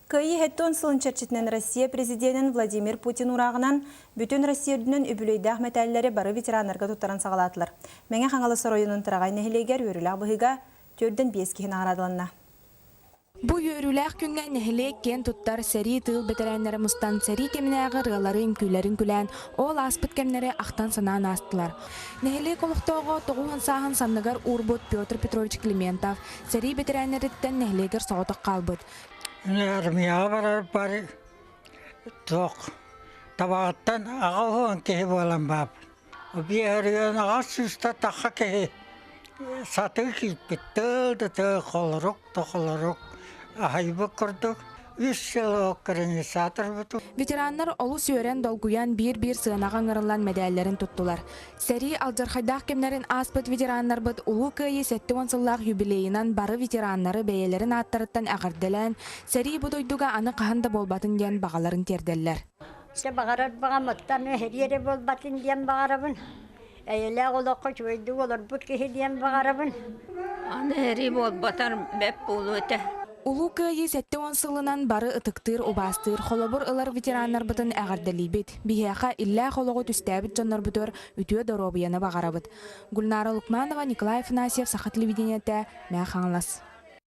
Кыайыы 70 сылын чэрчитинэн Россия президенин Владимир Путин урааҕынан бүтүн Россия үрдүнэн үбүлүөйдээх мэтээллэри бары ветераннарга туттаран саҕалаатылар. Мэҥэ Хаҥалас оройуонун Тараҕай нэһилиэгэр үөрүүлээх быһыыга 4-5 киһи наҕараадаланна. Бу үөрүүлээх күҥҥэ нэһилиэк киэн туттар сэрии тыыл бэтэрээннэрэ мустан сэрии кэминээҕи ырыалары үҥкүүлэрин күлээн, ол ааспыт кэмнэри ахтан-санаан аастылар. Нэһилиэк олохтооҕо 90 сааһын санныгар уурбут Петр Петрович Климентов сэрии бэтэрээннэриттэн нэһилиэгэр соҕотох хаалбыт. Армияҕа барарбар туох табаҕыттан аҕа уһуон киһи буолан бааппын. Биэһэригэн аҕа сыыста тахха киһи сатыы киирбит тыл да тыл холорук да холорук аһыйбыт курдук үс сыл границатор Ветераннар олус үөрэн, долгуйан биир-биир сыанаҕа ыҥырыллан мэдээллэрин туттулар. Сэрии алдьархайдаах кэмнэрин ааспыт ветераннарбыт Улуу Кыайыы 70 сыллаах юбилейынан бары ветераннары бэйэлэрин ааттарыттан эҕэрдэлээн, сэрии бу дойдуга аны хаһан да буолбатын диэн баҕаларын тиэрдэллэр. Дьэ баҕарар баҕам оттон эһэрии эрэ буолбатын диэн баҕарабын. Эйэлээх олоххо үчүгэйдик олорбут киһи диэн баҕарабын. Аны эрии буолбатар бэп буолуо этэ. Улуу Кыайыы 70 сылынан бары ытыктыыр, убаастыыр, холобур ылар ветераннарбытын эҕэрдэлиибит. Биһиэхэ иллээх олоҕу түстээбит дьоннорбутугар үтүө доруобуйаны баҕарабыт. Гульнара Лукманова, Николай Афанасьев, Саха телевидениетэ, Мэҥэ Хаҥалас.